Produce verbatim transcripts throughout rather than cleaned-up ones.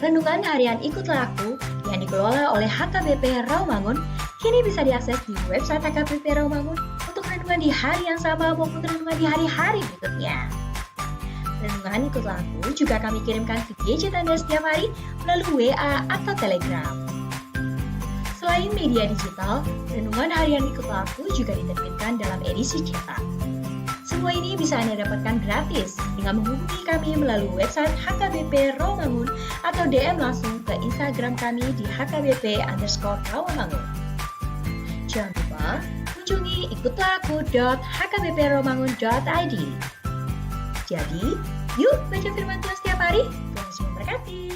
Renungan harian Ikutlah Aku yang dikelola oleh H K B P Rawamangun kini bisa diakses di website H K B P Rawamangun untuk renungan di hari yang sama maupun renungan di hari-hari berikutnya. Renungan Ikutlah Aku juga kami kirimkan ke gadget Anda setiap hari melalui W A atau Telegram. Selain media digital, renungan harian Ikutlah Aku juga diterbitkan dalam edisi cetak. Semua ini bisa Anda dapatkan gratis dengan menghubungi kami melalui website H K B P Rawamangun atau D M langsung ke Instagram kami di H K B P underscore Rawamangun. Jangan lupa kunjungi ikutlah aku dot H K B P rawamangun dot I D. Jadi, yuk baca firman Tuhan setiap hari. Tuhan Yesus memberkati.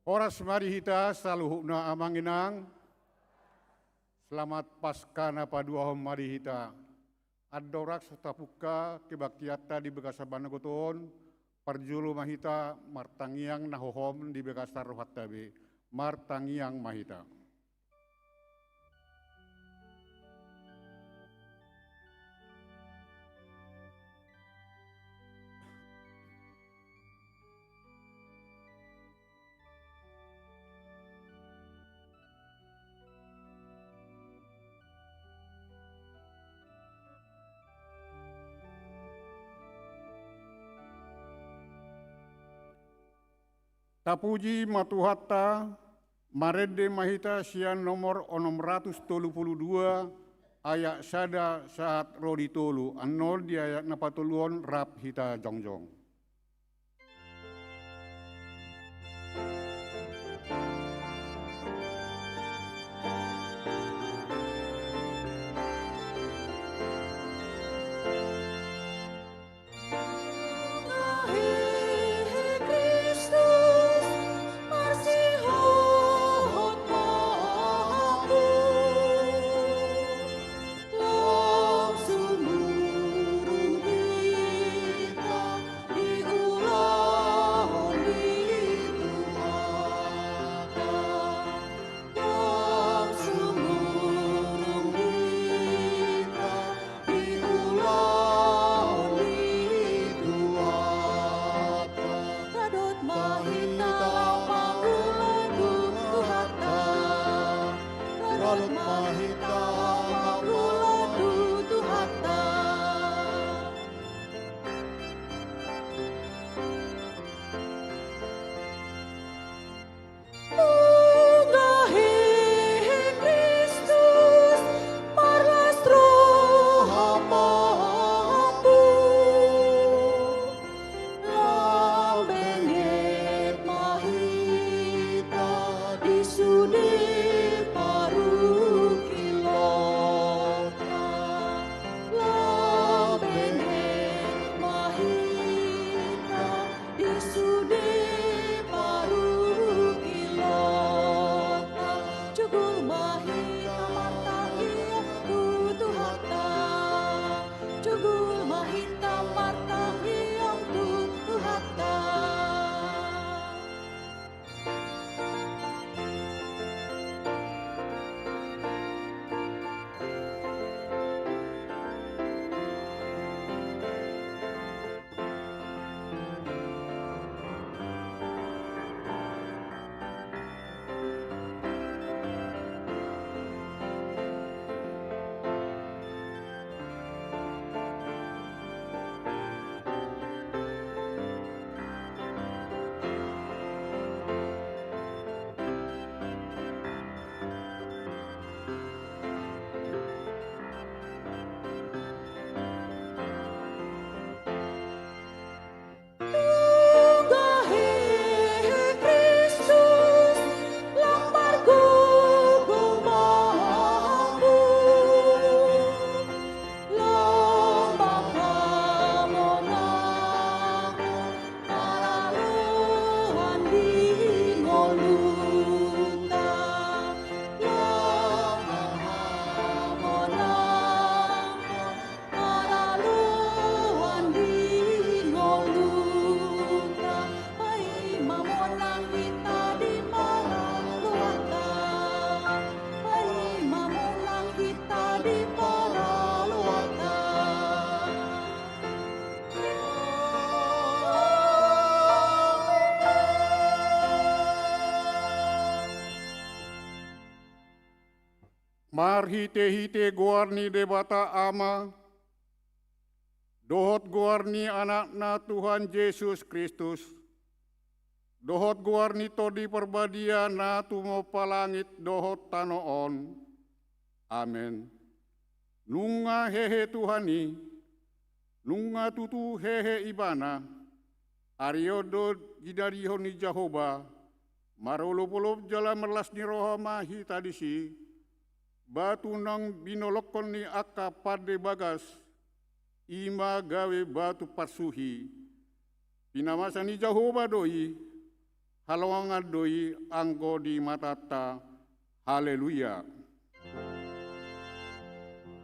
Horas ma di hita saluhutna amang inang. Selamat Paskah na paduahon ma di hita. Andorang so tapungka kebaktianta di bagasan manogot on, parjolo ma hita martangiang na hohom di bagasan rohanta be. Martangiang ma hita. Tapuji ma Tuhanta. Marende ma hita sian nomor onom ratus tolu pulu dua, ayat sada sahat ro di tolu. Annon di ayat na patoluhon rap hita jongjong. Radot ma hita mangula tu Tuhanta. Radot ma hita mangula tu Tuhanta. Nunga hihi Kristus marlas roha mambu. Lam benget ma hita di sude parungkilanta. Marhite-hite goar ni Debata Ama, dohot goar ni Anakna Tuhan Jesus Kristus, dohot goar ni Tondi Parbadia na tumompa langit dohot tano on. Amen. Nunga hehe Tuhan i, nunga tutu hehe Ibana, ari on do ginadihon ni Jahowa, marolop-olop jala marlas ni roha ma hita disi, batu naung binolongkon ni angka pande bagas, i ma gabe batu parsuhi. Pinamasa ni Jahowa do i, halongangan do i anggo di matanta. Haleluya.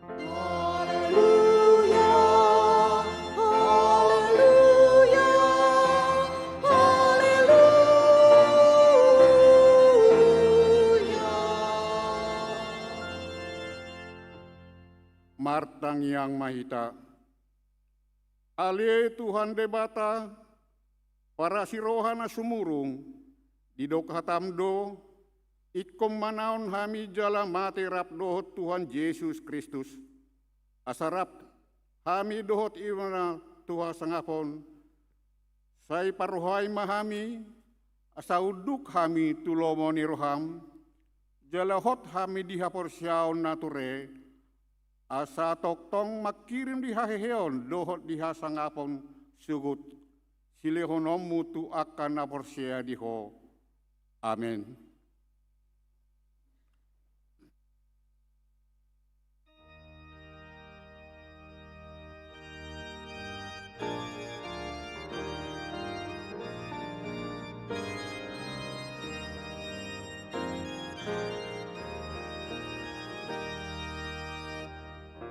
Haleluya, haleluya, haleluya. Martangiang ma hita. Ale Tuhan Debata, parasi roha na sumurung, didok hataM do, ingkon manaon hami jala mate rap dohot Tuhan Jesus Kristus. Asa rap hami dohot Ibana tu hasangapon, sai parrohai ma hami, asa unduk hami tu lomo ni rohaM, jala hot hami di haporseaon na ture, asa tongtong mangkirim di haheheon dohot di hasangapon sogot silehononMu tu angka na porsea di Ho. Amen.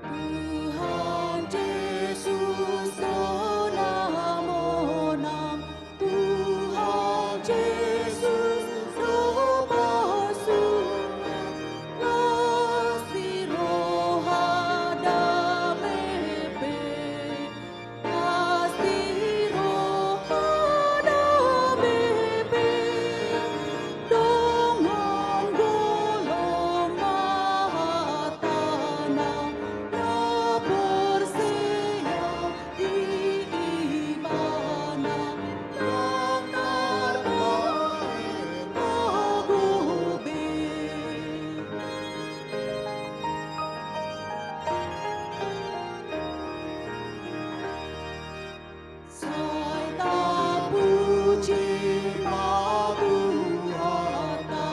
Tuhan Jesus, do na monang. Tuhan Jesus, do pasu, las ni roha, dame pe, las ni roha, dame pe, dongan golom ma hatana, na porsea di Ibana, nang tarbaen ma gobe. Sai tapuji ma Tuhanta,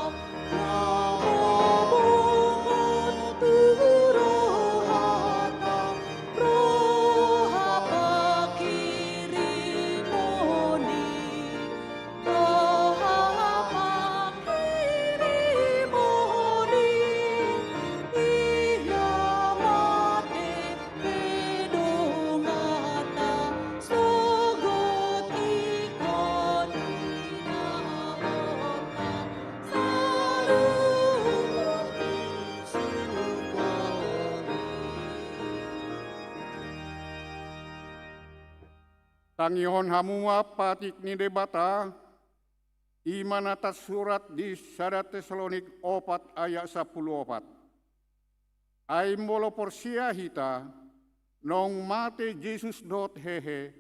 na mambungot tu rohanta, roha pangkirimon i, roha pangkirimon i, ia mate pe donganta, sogot ingkon hinaholongan, saluhut i surgo i. Tangihon hamu ma patik ni Debata, i ma na tarsurat di sada Tesalonik opat ayat sampulu opat. Ai molo porsea hita, naung mate Jesus dohot hehe,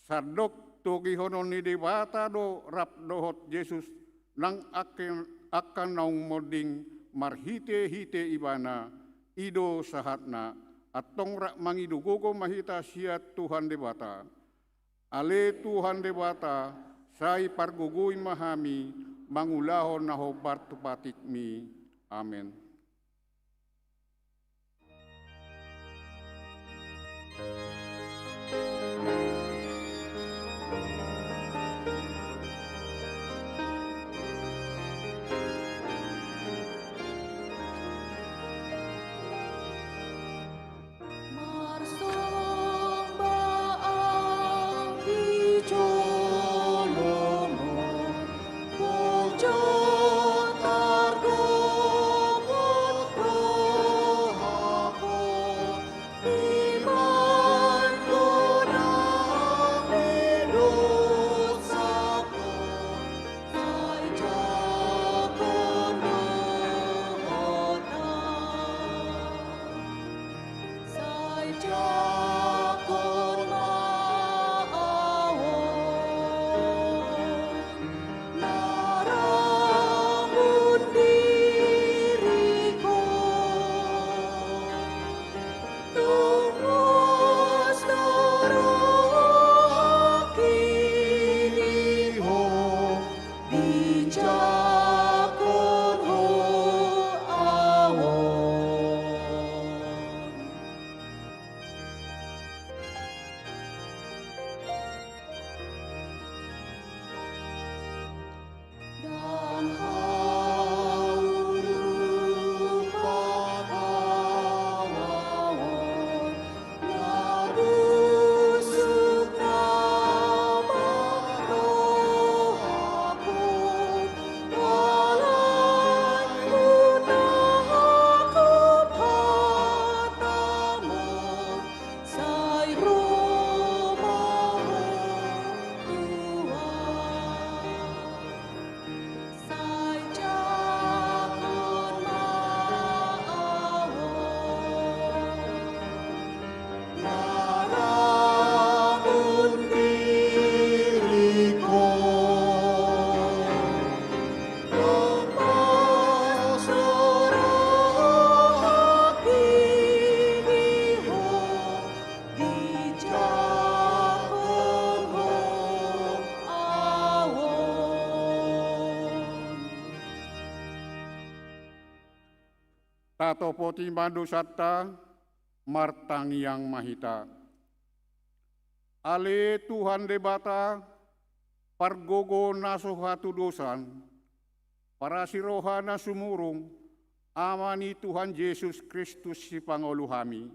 sandok togihonon ni Debata do rap dohot Jesus, nang angke-, angka naung monding marhite-hite Ibana, i do sahatna. Antong rap mangido gogo ma hita sian Tuhan Debata. Ale Tuhan Debata, sai pargogoi ma hami mangulahon na hombar tu patikMi. Amen. Topoti ma dosanta, martangiang ma hita. Ale Tuhan Debata, pargogo na so hatudosan, parasi roha na sumurung, Ama ni Tuhan Jesus Kristus sipangolu hami.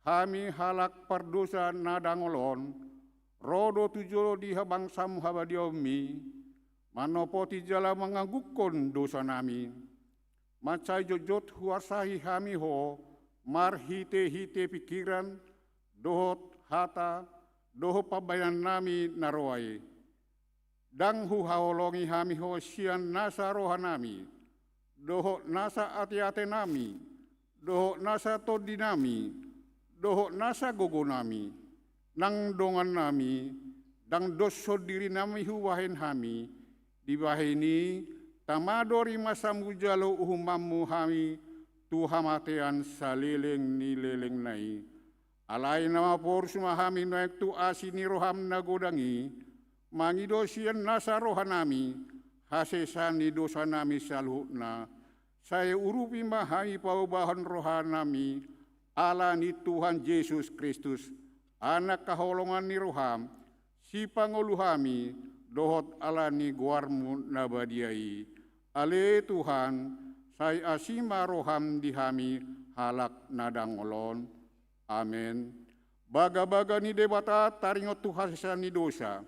Hami halak pardosa na dangol on, ro do tu jolo di habangsamu habadiaonmi, manopoti jala manganggungkon dosanami. Mansai jotjot huarsahi hami Ho, marhitehite pingkiran, dohot hata, dohot pambahenannami na roa i. Ndang huhaholongi hami Ho sian nasa rohanami, dohot nasa ateatenami, dohot nasa tondinami, dohot nasa gogonami, nang dongannami, ndang doshon dirinami hubahen hami, dibahen i, tama do rimasamu jalo uhumanmu hami, tu hamatean saleleng ni lelengna i. Alai na maporus ma hami nuaeng tu asi ni roham na godang i, mangido sian nasa rohanami, hasesaan ni dosanami saluhutna, sai urupi ma hami paubahon rohanami, ala ni Tuhan Jesus Kristus, Anak haholongan ni roham, sipangolu hami, dohot ala ni goarmu na badia i. Ale Tuhan, sai asi ma roham di hami halak na dangol on. Amen. Bagabaga ni Debata taringot tu hasesaan ni dosa.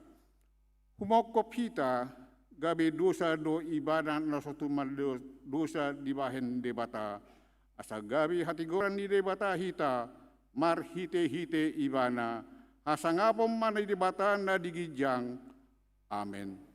Humongkop hita, gabe dosa do ibana na so tumandang dosa dibahen Debata. Asa gabe hatigoran ni Debata hita, marhitehite ibana, hasangapon ma ni Debata na di ginjang. Amen.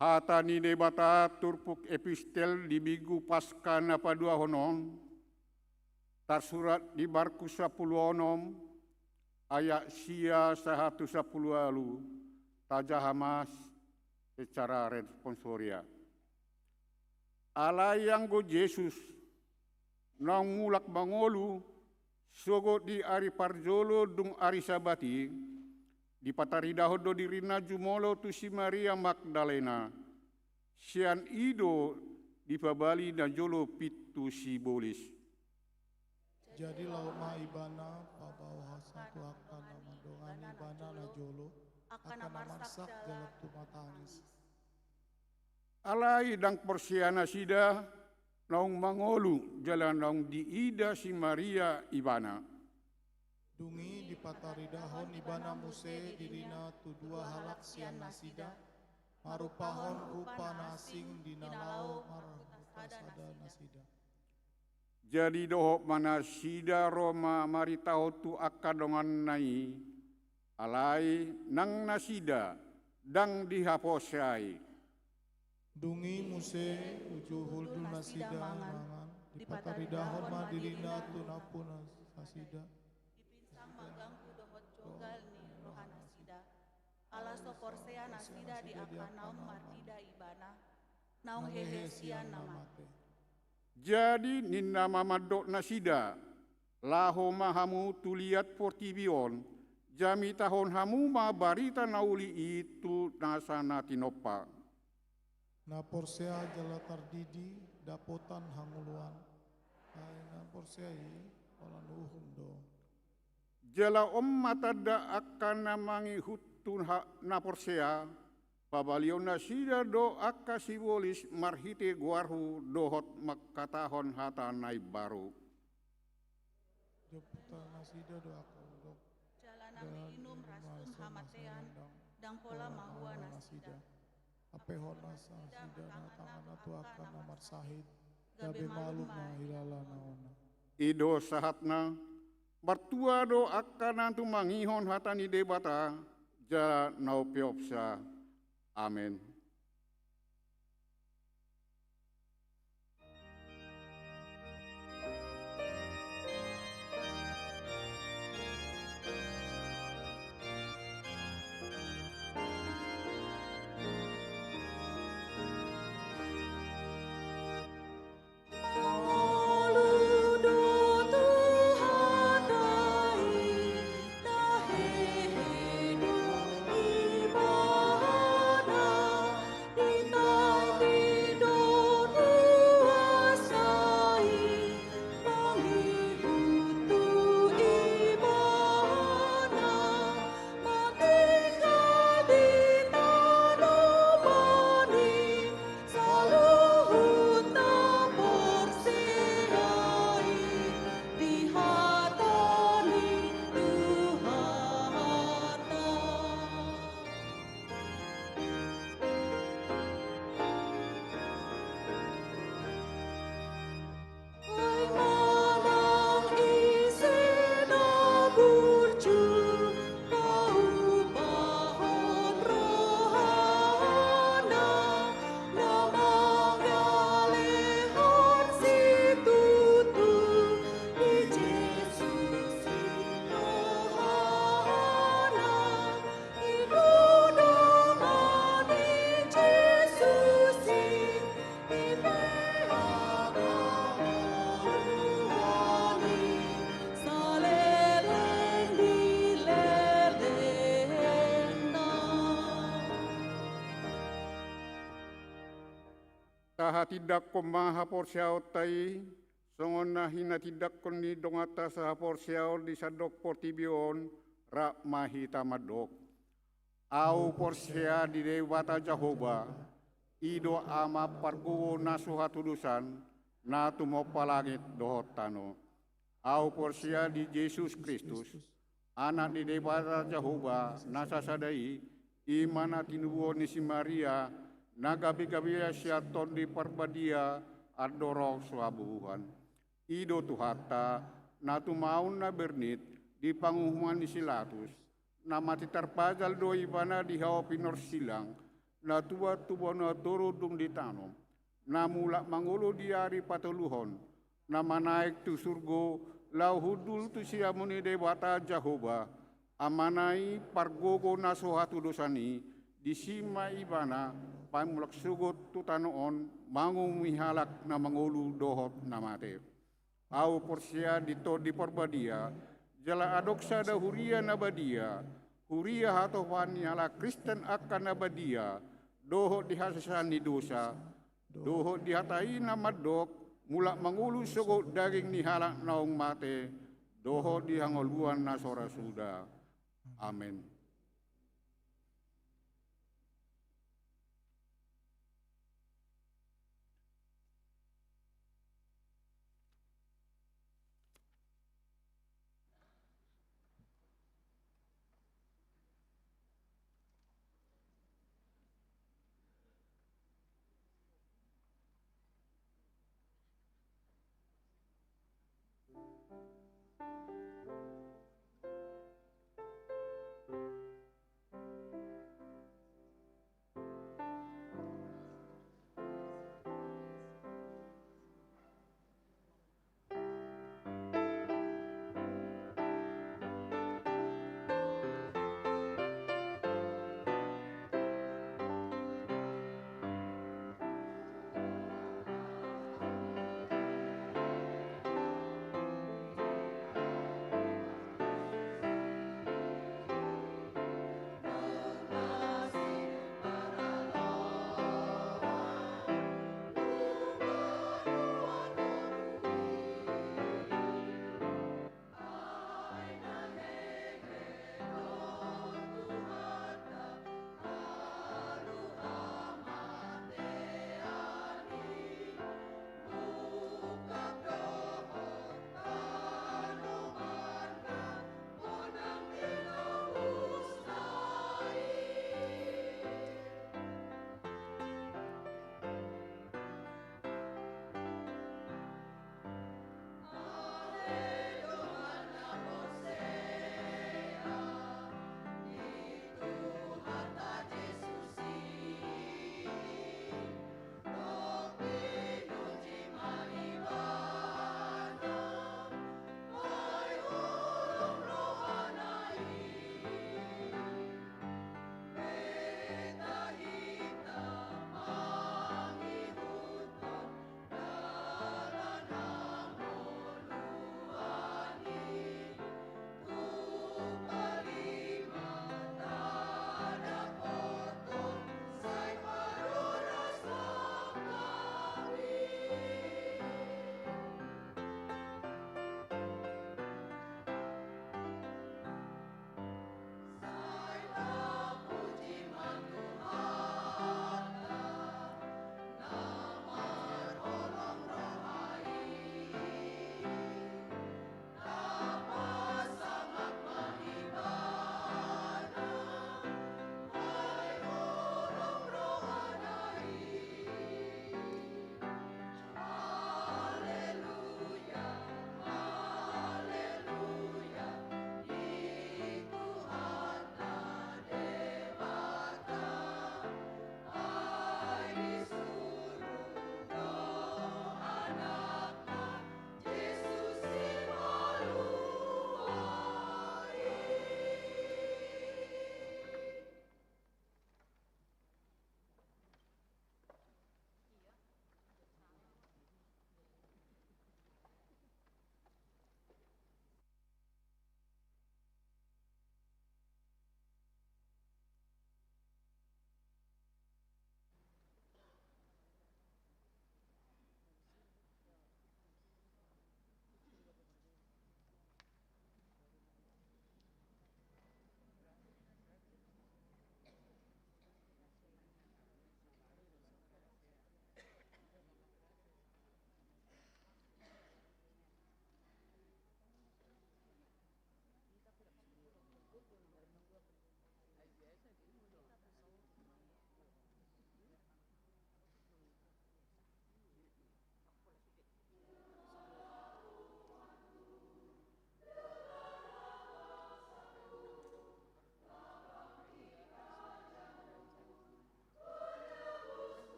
Hata ni Debata turpuk epistel di Minggu Paska na paduahon on, tarsurat di Markus sampulu onom, ayat sia sahat tu sampulu ualu, tajaha ma secara responsoria. Alai anggo Jesus, naung mulak mangolu, sogot di ari parjolo dung ari Sabat i, Dipataridahon do dirina jumolo tu si Maria Magdalena. Sian i do dipabali najolo pintu sibolis. Jadi laho ma ibana, paboahonsa tu angka na mandongani ibana najolo, angka na marsak jala tumatangis. Alai ndang porsea nasida naung mangolu jala naung diida si Maria ibana. Dung i dipataridahon ibana muse dirina tu dua halak sian nasida, marupahon rupa na asing di na laho marhutasada nasida. Jadi dohot ma nasida ro mamaritahon tu angka donganna i, alai nang nasida ndang dihaporseai. Dung i muse uju hundul nasida mangan, dipataridahon ma dirina tu nampuna nasida. Dipinsang ma ganggu dohot jonggal ni roha nasida. Ala so porsea nasida di angka naung marnida ibana, naung hehe sian na mate. Jadi ninna ma mandok nasida, laho ma hamu tu liat portibi on, jamitahon hamu ma barita na uli i tu nasa na tinompa. Na porsea jala tardidi dapotan hangoluan. Ai na porsea i holan uhum do. Jala on ma tanda angka na mangihuthon na porsea, pabalihon nasida do angka sibolis marhite goarhu dohot mangkatahon hata na imbaru. Jomputan nasida do angka udok. Jala na minum rasum hamatean, ndang pola mahua nasida. Hape hot nasida ma tanganna tu angka na marsahit, gabe malum ma hilala na ona. I do sahatna, martua do angka na tumangihon hata ni Debata, jala na umpeopsa. Amen. Saluhut na porsea i di hata ni Tuhanta. Ai manang ise na burju, paupahon rohana, na manggalehon situtu di Jesus i rohana. I do dongan ni Jesus i, i pe angka holongani saleleng ni lelengna. Tahatindangkon ma haporseaonta i, songon na hinatindangkon ni donganta sahaporseaon di sandok portibi on, rap ma hita mandok. Ahu porsea di Debata Jahowa, i do Ama pargogo na so hatudosan, na tumompa langit dohot tano. Ahu porsea di Jesus Kristus, Anak ni Debata Jahowa na sasada i, i ma na tinubuhon ni si Maria, na gabe-gabean sian Tondi Parbadia, andorang so habubuhan. I do Tuhanta, na tumaon na bernit di panguhuman ni si Latus, na mate tarpajal do ibana di hau pinorsilang, na tuat tu banua toru dung ditanom, na mulak mangolu di ari patoluhon, na manaek tu surgo, laho hundul tu siamun ni Debata Jahowa, Amana i pargogo na so hatudosan i, disi ma ibana pamulak sogot tu tano on, manguhumi halak na mangolu dohot na mate. Ahu porsea di Tondi Parbadia, jala adong sada huria na badia, huria hatopan ni halak Kristen angka na badia, dohot di hasesaan ni dosa, dohot di hata i na mandok, mulak mangolu sogot daging ni halak naung mate, dohot di hangoluan na so ra suda. Amen.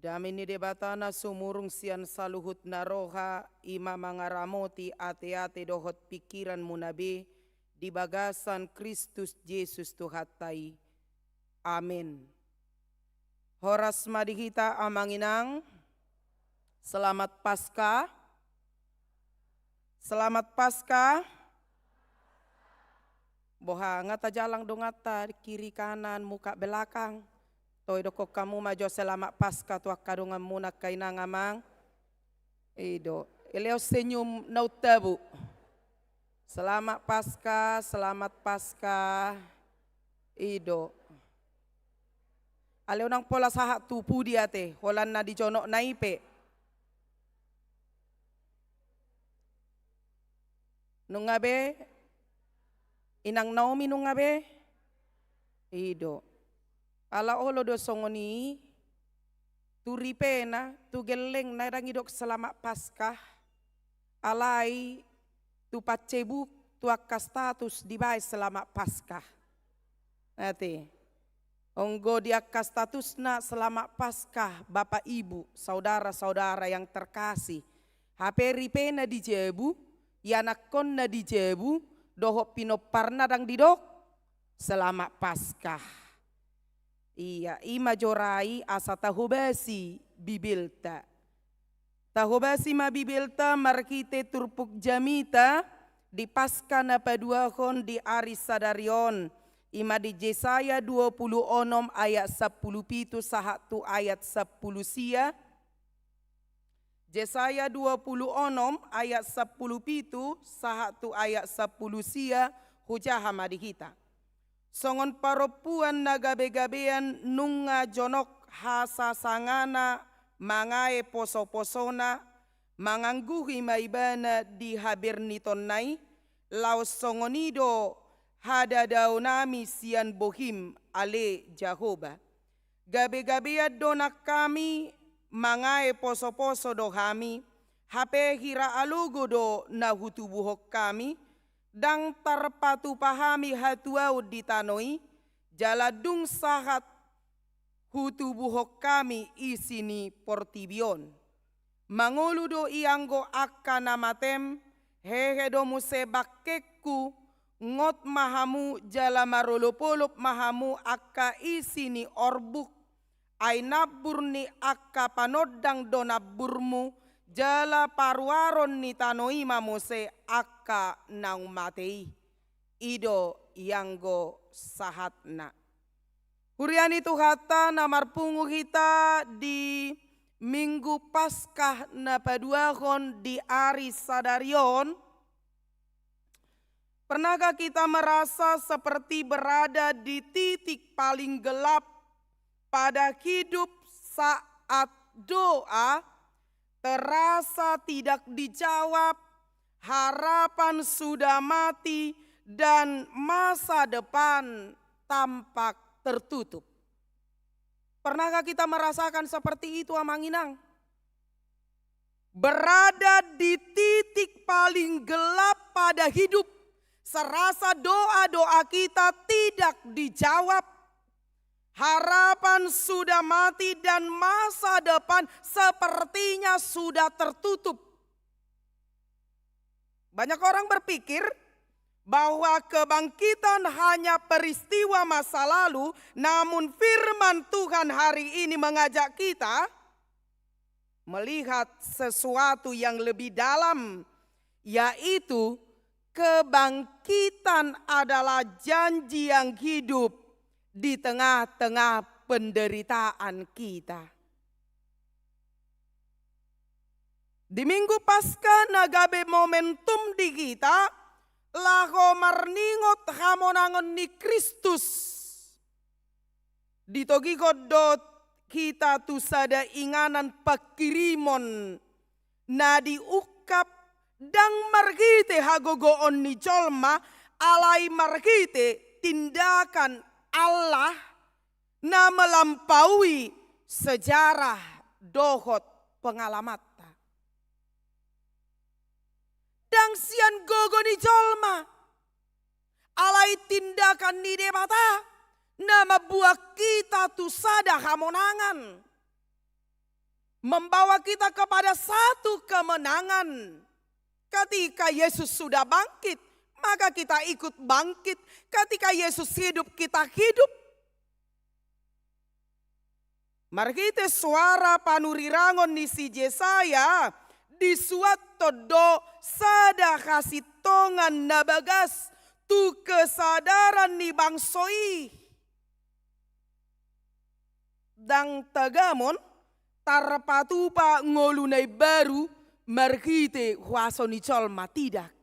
Dame ni Debata na sumurung sian saluhut na roha, i ma mangaramoti ateate dohot pingkiranmuna be di bagasan Kristus Jesus Tuhanta i. Amen. Horas ma di hita amang inang. Selamat Paskah. Selamat Paskah. Boha, nga tajalang donganta kiri kanan, muka belakang. Toe, dokkon hamu ma jo selamat Paskah tu angka donganmuna, angka inang amang. I do. Ilehon senyum na untabu. Selamat Paskah, selamat Paskah. I do. Alai unang pola sahat tu pudi ate, holan na di jonokna i pe. Nunga be? Inang Naomi nunga be? I do. Ala olo do songon i, tu ripena, tu gellengna ndang didok Selamat Paskah. Alai tu Facebook, tu angka status dibaen Selamat Paskah. Ate. Onggo di angka statusna Selamat Paskah, Bapak Ibu, saudara-saudara yang terkasih. Hape ripena di jabu, ianakkonna di jabu, dohot pinomparna ndang didok Selamat Paskah. Ia, i ma jo ra i asa tahobasi Bibelta. Tahobasi ma Bibelta marhite turpuk jamita di Paskah na paduahon di ari sadari on, i ma di Jesaya dua pulu onom ayat sampulu pitu sahat tu ayat sampulu sia. Jesaya dua pulu onom ayat sampulu pitu sahat tu ayat sampulu sia, hujaha ma di hita. Songon parompuan na gabe-gabean nunga jonok hasasangana mangae poso-posona, mangangguhi ma ibana di habernitonna i, laos songon i do hadadaonami sian bohim, ale Jahowa. Gabe-gabean do nang hami, mangae poso-poso do hami, hape hira alogo do na hutubuhon hami, ndang tarpatupa hami hatuaon di tano i, jala dung sahat hutubuhon hami isi ni portibi on. Mangolu do ianggo angka na matem, hehe do muse bangkengku, ngot ma hamu jala marolop-olop ma hamu angka isi ni orbuk, ai nambur ni angka panondang do namburmu, jala paruaron ni tano i ma muse angka naung mate i. I do ianggo sahatna. Huria ni Tuhanta na marpungu hita di Minggu Paskah na paduahon di ari sadari on, pernahkah kita merasa seperti berada di titik paling gelap pada hidup saat doa terasa tidak dijawab, harapan sudah mati, dan masa depan tampak tertutup. Pernahkah kita merasakan seperti itu, Amang Inang? Berada di titik paling gelap pada hidup, serasa doa-doa kita tidak dijawab. Harapan sudah mati dan masa depan sepertinya sudah tertutup. Banyak orang berpikir bahwa kebangkitan hanya peristiwa masa lalu, namun firman Tuhan hari ini mengajak kita melihat sesuatu yang lebih dalam, yaitu kebangkitan adalah janji yang hidup di tengah-tengah penderitaan kita. Di Minggu Paskah na gabe momentum di hita laho marningot hamonangon ni Kristus. Ditogihon do hita tu sada inganan panghirimon na diungkap ndang marhite hagogoon ni jolma, alai marhite tindakan Allah na melampaui sejarah dohot pengalamanta. Ndang sian gogo ni jolma, alai tindakan ni Debata na mambuat hita tu sada hamonangan. membawa kita kepada satu kemenangan. Ketika Yesus sudah bangkit, maka kita ikut bangkit. Ketika Yesus hidup, kita hidup. Marhite suara panurirangon ni si Jesaya, disuathon do sada hasintongan na bagas tu kesadaran ni bangso i. Ndang tagamon tarpatupa ngolu na imbaru marhite huaso ni jolma, tidak.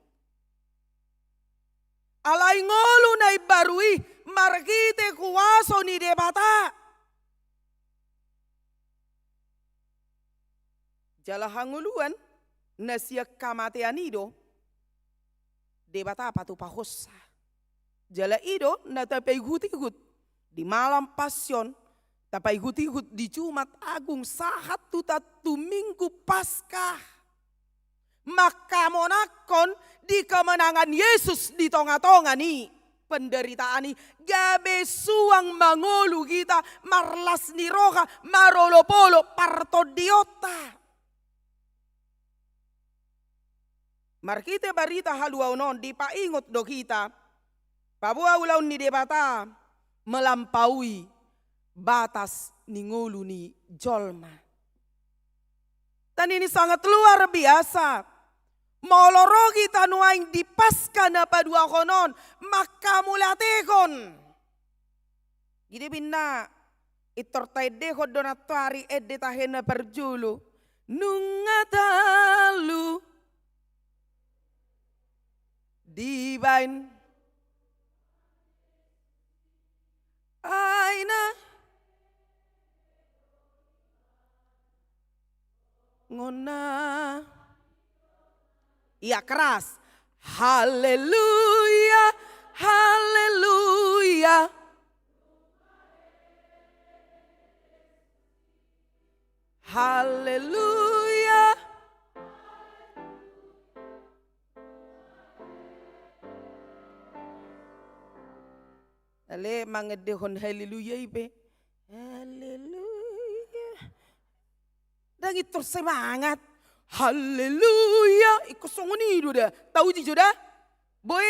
Alai ngolu na imbaru i marhite huaso ni Debata. Jala hangoluan na sian hamatean i do Debata patupahonsa. Jala i do na tapaihut-ihut di malam Pasion, tapaihut-ihut di Jumat Agung sahat tu tantu Minggu Paskah. Mangkamonangkon di kemenangan Yesus di tonga-tonga ni penderitaan i, gabe suang mangolu hita marlas ni roha, marolop-olop partondionta. Marhite barita haluaon on dipaingot do hita, paboa ulaon ni Debata melampaui batas ni ngolu ni jolma. Dan ini sangat luar biasa. Molo ro hita nuaeng di Paskah na paduahon on, manghamauliatehon. Jadi binna, pintor taendehon do nantoari ende tahe na parjolo. Nunga talu dibaen aina ngonna. Ia, keras. Haleluya, haleluya. Haleluya. Ale mangendehon haleluya i pe. Haleluya. Ndang pintor semangat. Haleluya. Ingkon songon i do da. Tauji jo da. Boi.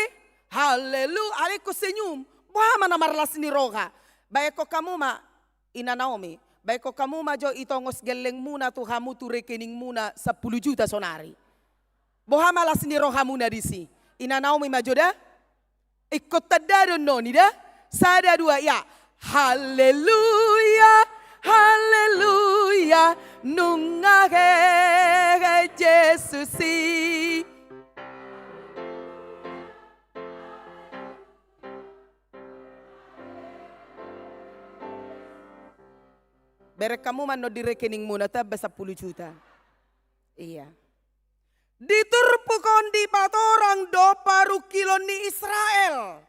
Haleluya. Ale ingkon senyum. Boha ma na marlas ni roha? Baenkon hamu ma, Ina Naomi. Baenkon hamu ma jo itongos gellengmuna tu hamu tu rekeningmuna sampulu juta sonari. Boha ma las ni rohamuna disi? Ina Naomi ma jo da. Ingkon tanda do annon i da. Sada, dua, ia. Haleluya, haleluya, nunga hehe Jesus i. Bereng hamu ma annon di rekeningmuna tamba sampulu juta. Ia. Di turpuk on dipatorang do parungkilon ni Israel.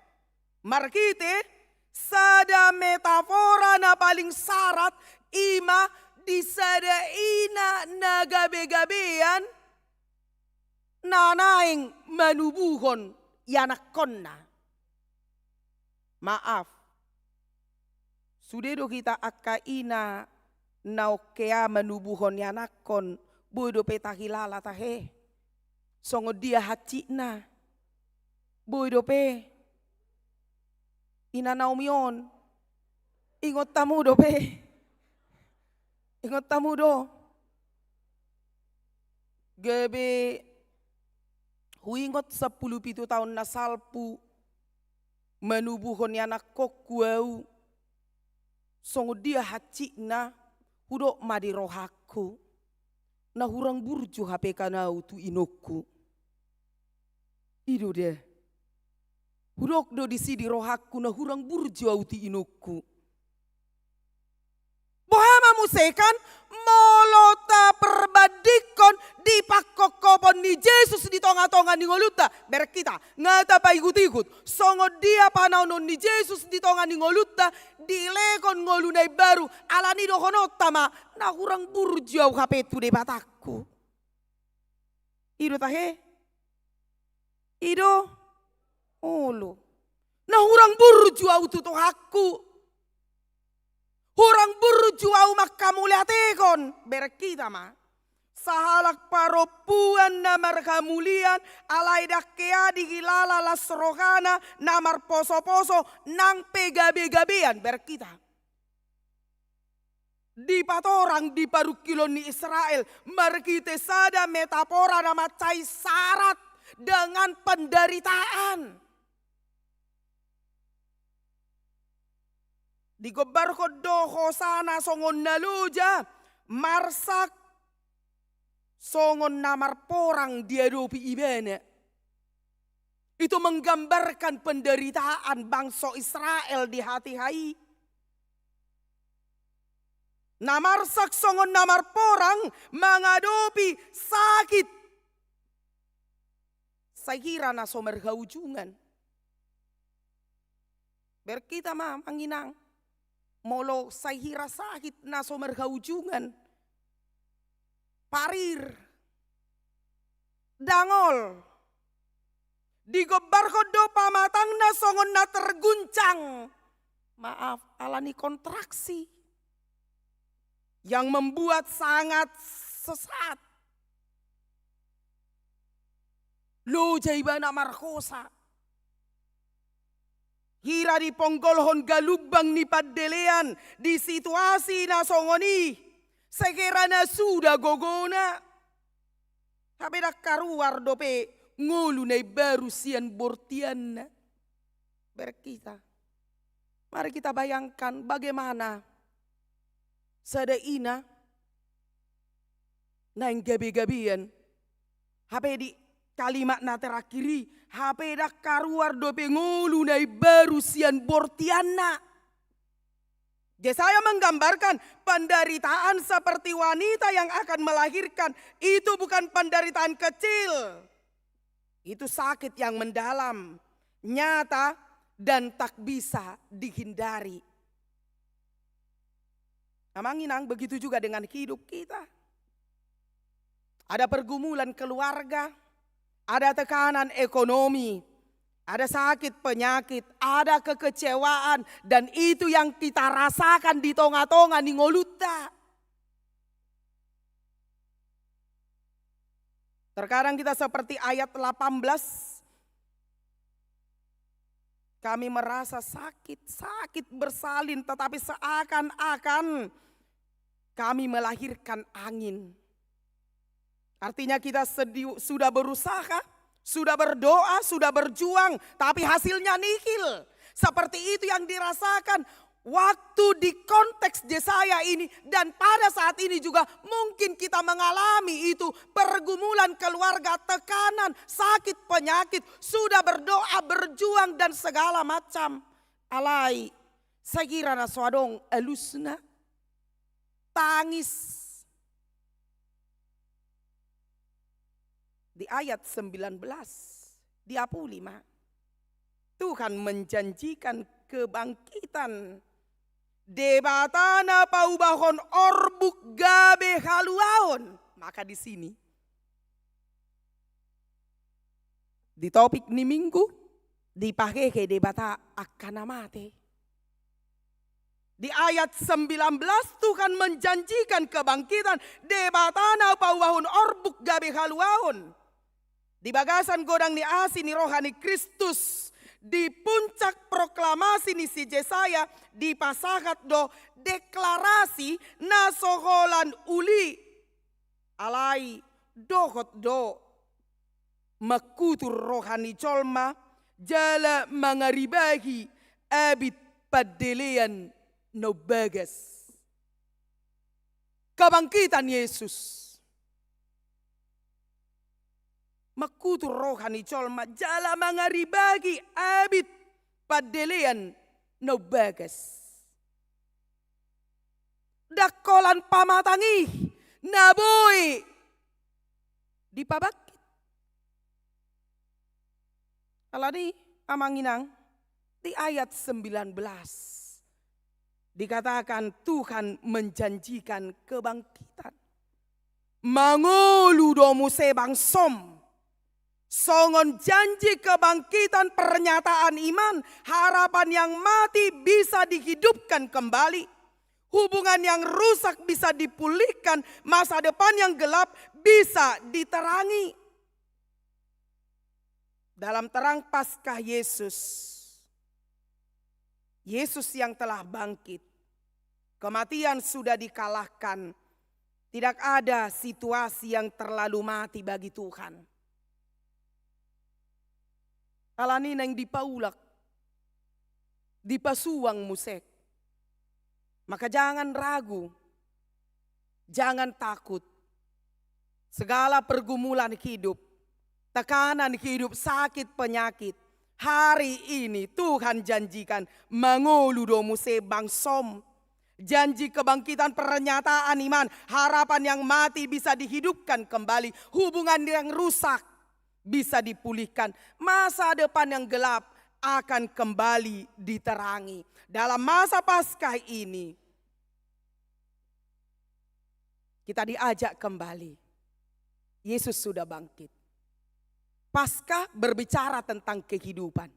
Marhite sada metafora na paling sarat, i ma di sada ina na gabe-gabean na naeng manubuhon ianakkonna. Maaf. Sude do hita angka ina na ongkea manubuhon ianakkon, boi dope tahilala tahe songon dia hansikna. Boi dope. Ina Naomi on. Ingot hamu dope. Ingot hamu do. Gabe huingot sampulu pitu taon na salpu manubuhon ianakkonku au. Songon dia hansikna, hudok ma di rohangku, na hurang burju hape kan au tu inongku. I do da. Hudok do disi di rohangku na hurang burju au tu inongku. Boha ma muse kan, molo taperbandingkon di pangkophopon ni Jesus di tonga-tonga ni ngolunta, bereng hita, nga tapaihut-ihut songon dia panaonon ni Jesus di tonga ni ngolunta, dilehon ngolu na imbaru, alani dohononta ma, na hurang burju au hape tu Debatangku. I do tahe? I do? Olo. Na hurang burju au tu Tuhanku. Hurang burju ahu manghamauliatehon, bereng hita ma. Sahalak parompuan na marhamulian, alai ndang hea dihilala las rohana, na marposoposo, nang pe gabegabean, bereng hita. Dipatorang di parungkilon ni Israel, marhite sada metafora na mansai sarat dengan penderitaan. Digombarhon do hosana songon na loja, marsak songon na marporang diadopi ibana. Itu menggambarkan penderitaan bangso Israel di hatiha i. Na marsak songon na marporang mangadopi sakit. Sai hira na so marhaujungan. Bereng hita ma, amang inang. Molo sai hira sakit na so marhaujungan. Parir. Dangol. Digombarhon do pamatangna songon na terguncang. Maaf, alani kontraksi. Yang membuat sangat sesat. Loja ibana marhosa. Hira diponggolhon galumbang ni pandelean di situasi na songon i, sekerana suda gogona. Hape ndang karuar dope ngolu na imbaru sian bortianna. Bereng hita. Mari kita bayangkan bagaimana sada ina naeng gabegabean. Hape di kalimat na terakhir i, hape ndang karuar dope ngolu na imbaru sian bortianna. Yesaya menggambarkan penderitaan seperti wanita yang akan melahirkan. Itu bukan penderitaan kecil. Itu sakit yang mendalam, nyata, dan tak bisa dihindari. Amang inang, begitu juga dengan hidup kita. Ada pergumulan keluarga, ada tekanan ekonomi, ada sakit penyakit, ada kekecewaan, dan itu yang kita rasakan di tonga-tonga ni ngolunta. Terkadang kita seperti ayat delapan belas, kami merasa sakit, sakit bersalin, tetapi seakan-akan kami melahirkan angin. Artinya kita sedi-, sudah berusaha, sudah berdoa, sudah berjuang, tapi hasilnya nihil. Seperti itu yang dirasakan waktu di konteks Yesaya ini, dan pada saat ini juga mungkin kita mengalami itu, pergumulan keluarga, tekanan, sakit, penyakit, sudah berdoa, berjuang, dan segala macam. Alai, sai hira na so adong alusna, tangis. Di ayat sembilan belas, diapuli ma. Tuhan menjanjikan kebangkitan. Debata na paubahon orbuk gabe haluaon. Maka di sini, di topik ni Minggu, dipahehe Debata angka na mate. Di ayat sembilan belas, Tuhan menjanjikan kebangkitan, Debata na paubahon orbuk gabe haluaon. Di bagasan godang ni asi ni roha ni Kristus, di puncak proklamasi ni si Jesaya, dipasahat do deklarasi na so holan uli. Alai dohot do mangkutur roha ni jolma jala mangaribahi abit pandelean na umbagas. Kebangkitan Yesus. Mangkutur roha ni jolma jala mangaribahi abit pandelean na umbagas. Ndang holan pamatang i na boi dipabangkit. Alani, amang inang, di ayat sembilan belas dikatakan Tuhan menjanjikan kebangkitan. Mangolu do muse bangsom. Songon janji kebangkitan, pernyataan iman, harapan yang mati bisa dihidupkan kembali. Hubungan yang rusak bisa dipulihkan, masa depan yang gelap bisa diterangi. Dalam terang Paskah Yesus, Yesus yang telah bangkit, kematian sudah dikalahkan. Tidak ada situasi yang terlalu mati bagi Tuhan. Alani naeng dipaulak, dipasuang muse. Maka jangan ragu, jangan takut. Segala pergumulan hidup, tekanan hidup, sakit, penyakit, hari ini Tuhan janjikan mangolu do muse bangsom. Janji kebangkitan, pernyataan iman, harapan yang mati bisa dihidupkan kembali, hubungan yang rusak bisa dipulihkan, masa depan yang gelap akan kembali diterangi. Dalam masa Paskah ini, kita diajak kembali. Yesus sudah bangkit. Paskah berbicara tentang kehidupan.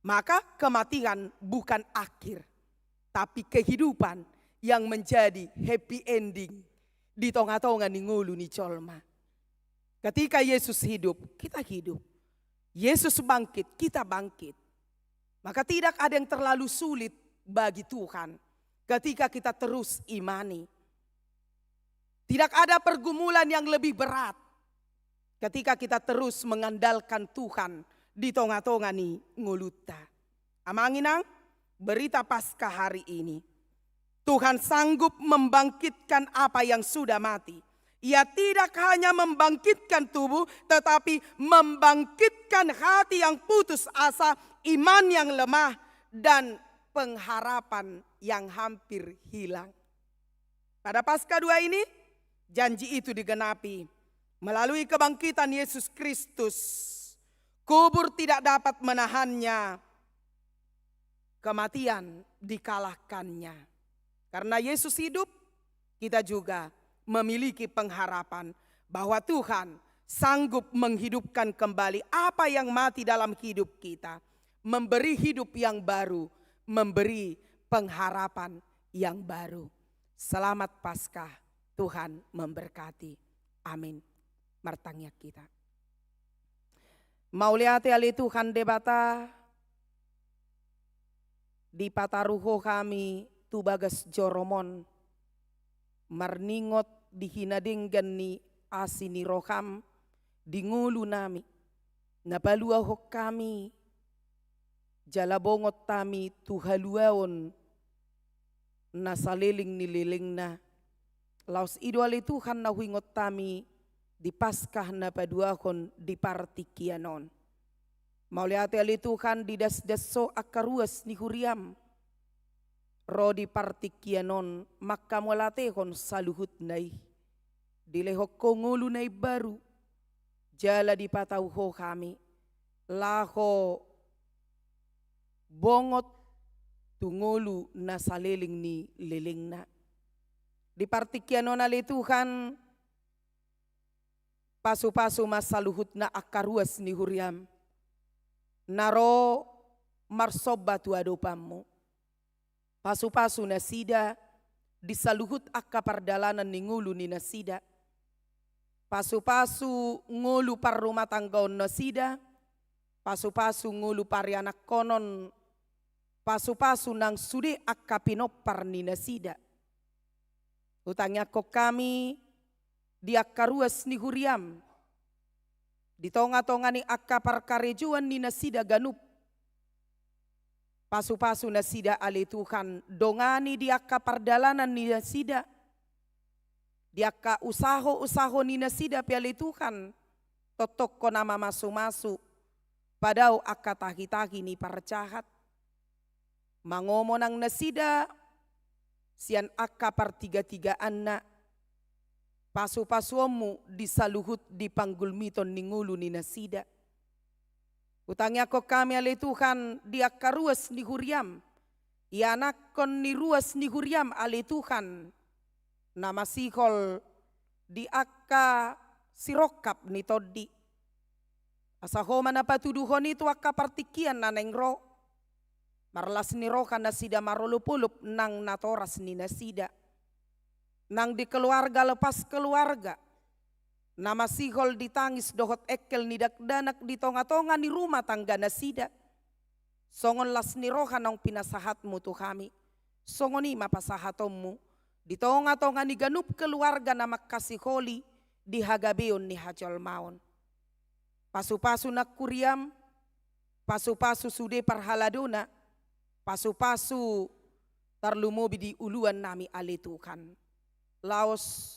Maka kematian bukan akhir, tapi kehidupan yang menjadi happy ending di tonga-tonga ni ngolu ni jolma. Ketika Yesus hidup, kita hidup. Yesus bangkit, kita bangkit. Maka tidak ada yang terlalu sulit bagi Tuhan ketika kita terus imani. Tidak ada pergumulan yang lebih berat ketika kita terus mengandalkan Tuhan di tonga-tonga ni ngolunta. Amang inang, berita Paskah hari ini. Tuhan sanggup membangkitkan apa yang sudah mati. Ia tidak hanya membangkitkan tubuh, tetapi membangkitkan hati yang putus asa, iman yang lemah, dan pengharapan yang hampir hilang. Pada Paskah dua ini, janji itu digenapi melalui kebangkitan Yesus Kristus. Kubur tidak dapat menahannya, kematian dikalahkannya. Karena Yesus hidup, kita juga memiliki pengharapan bahwa Tuhan sanggup menghidupkan kembali apa yang mati dalam hidup kita, memberi hidup yang baru, memberi pengharapan yang baru. Selamat Paskah, Tuhan memberkati. Amin. Martangiang hita. Mauliate ale Tuhan Debata, dipataru Ho hami tu bagas joroMon, marningot di hinadenggan ni asi ni rohaM di ngolunami, na paluahon hami, jala bongot hami tu haluaon na saleleng ni lelengna. Laos i do ale Tuhan na huingot hami di Paskah na paduahon di partingkian on. Mauliate ale Tuhan, didasdas Ho angka ruas ni huriaM ro di partingkian on, mangkamauliatehon saluhutna i. Dilehon Ho ngolu na imbaru, jala dipatau Ho hami laho bongot tu ngolu na saleleng ni lelengna. Di partingkian on ale Tuhan, pasupasu ma saluhutna angka ruas ni huriaM na ro marsomba tu adopanMu. Pasupasu nasida di saluhut angka pardalanan ni ngolu ni nasida. Pasupasu ngolu parrumatanggaon nasida, pasupasu ngolu parianakhonon, pasupasu nang sude angka pinompar ni nasida. Hutangiangkon hami di angka ruas ni huriaM, di tongatonga ni angka parkarejoan ni nasida ganup. Pasupasu nasida ale Tuhan, dongani di angka pardalanan ni nasida, di angka usahousaho ni nasida pe ale Tuhan, tongtong Ho na mamasumasu, padao angka tahitahi ni parjahat. Mangomo nang nasida sian angka partigatigaanna, pasupasuonMu di saluhut di panggulmiton ni ngolu ni nasida. Hutangiangkon hami ale Tuhan di angka ruas ni huriaM, ianakhon ni ruas ni huriaM ale Tuhan, na masihol di angka sirongkap ni tondi. Asa Ho ma na patuduhon i tu angka partingkian na naeng ro. Marlas ni roha nasida marolopolop nang natoras ni nasida. Nang di keluarga lepas keluarga, na masihol di tangis dohot engkel ni dakdanak di tongatonga ni rumah tangga nasida. Songon las ni roha naung pinasahatmu tu hami, songon i ma pasahatonmu di tongatonga ni ganup keluarga na mangkasiholi di hagabeon ni hajolmaon. Pasupasu nang huriam, pasupasu sude parhaladona, pasupasu tarlumobi di uluan nami ale Tuhan. Laos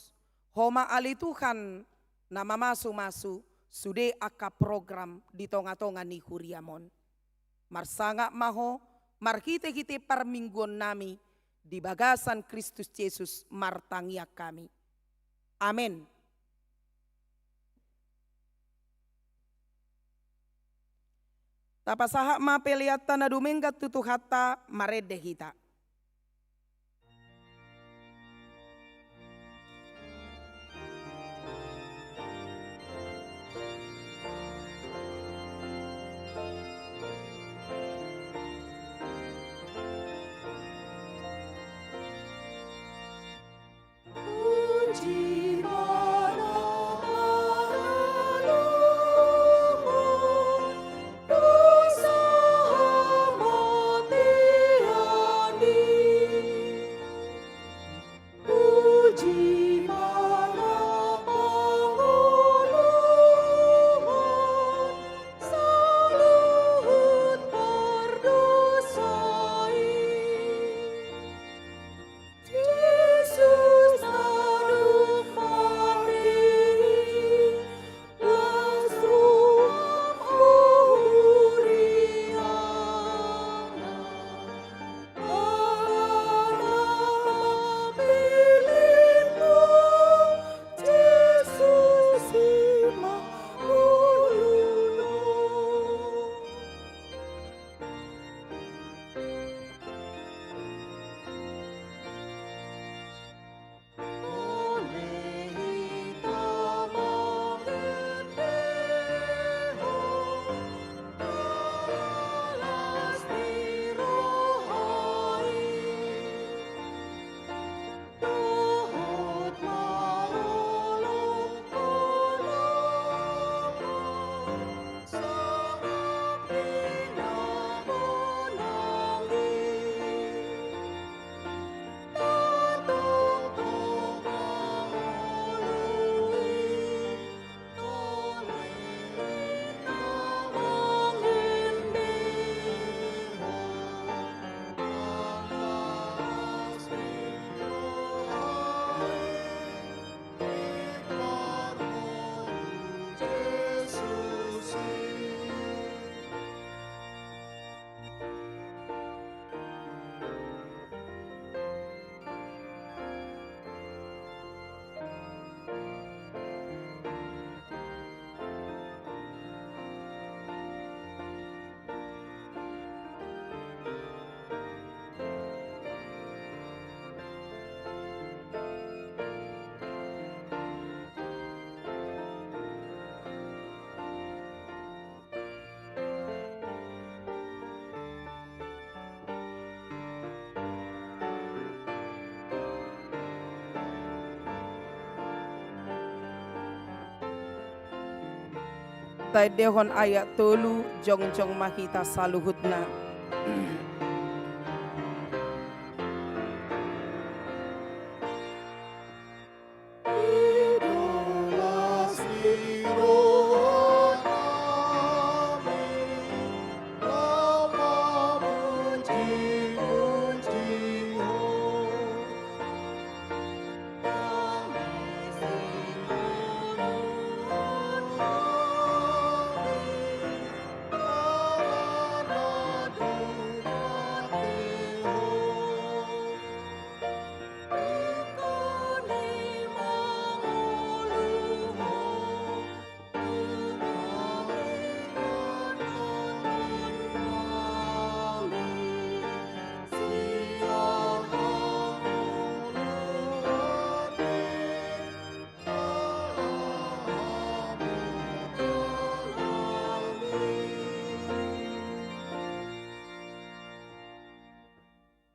Ho ma ale Tuhan na mamasumasu sude angka program di tongatonga ni huriam on. Marsangap ma Ho marhitehite parmingguon nami di bagasan Kristus Jesus martangiang hami. Amen. Tapasahat ma peleanta na dumenggan tu Tuhanta, marende hita. Taendehon ayat tolu, jongjong ma hita saluhutna.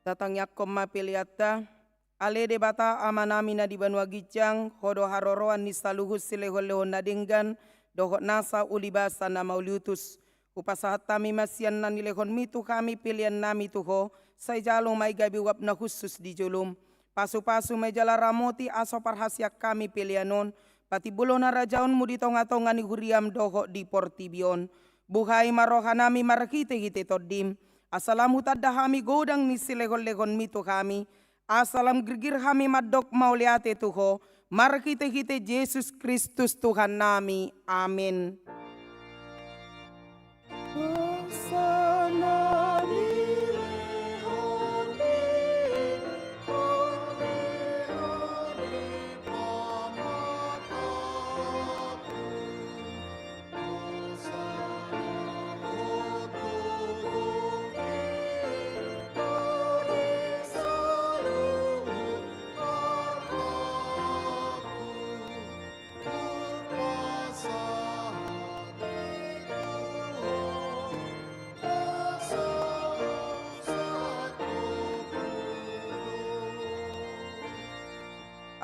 Tatangiangkon ma peleanta. Ale Debata Amanami na di banua ginjang, Ho do haroroan ni saluhut silehonlehon na denggan dohot nasa ulibasa na mauliutus. Hupasahat hami ma sian na nilehonMi tu hami peleannami tu Ho, sai jalo ma i gabe uap na hushus di joloM. Pasupasu ma i jala ramoti asa so parhasean hami pelean on patimbulhon harajaonMu di tongatonga ni huriaM dohot di portibi on. Buhai ma rohanami marhitehite TondiM, asa lam hutanda hami godang ni silehonlehonMi tu hami, asa lam girgir hami mandok mauliate tu Ho, marhitehite Jesus Kristus Tuhannami. Amen.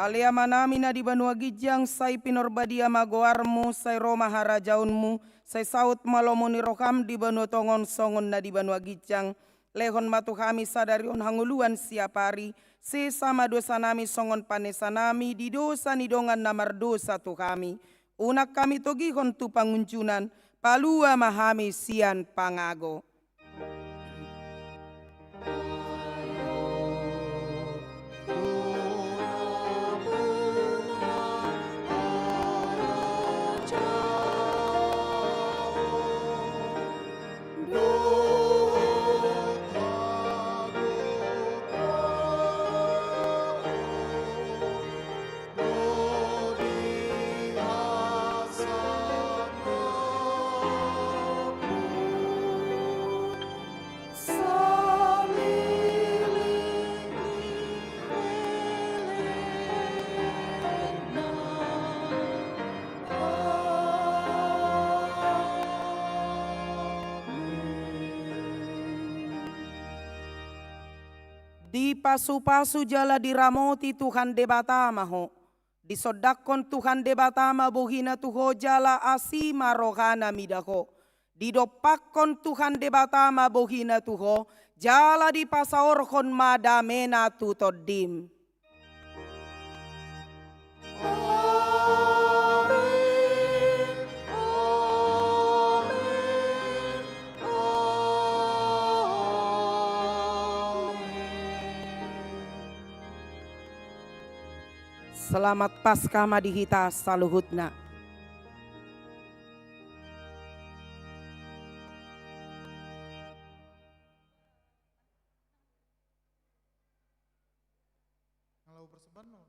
Ale Amanami na di banua ginjang, sai pinarbadia ma goarMu, sai ro ma harajaonMu, sai saut ma lomo ni rohaM di banua tonga on songon na di banua ginjang. Lehon ma tu hami sadari on hangoluan siapari, sesa ma dosanami songon panesanami di dosa ni dongan na mardosa tu hami. Unang hami togihon tu pangunjunan, palua ma hami sian pangago. Dipasupasu jala diramoti Tuhan Debata ma ho. Disondangkon Tuhan Debata ma bohina tu ho jala asi ma rohana mida ho. Didompakkon Tuhan Debata ma bohina tu ho, jala dipasaorhon ma damena tu tondim. Amen. Amen. Amen. Selamat Paskah ma di hita saluhutna. Kalau persembahan no,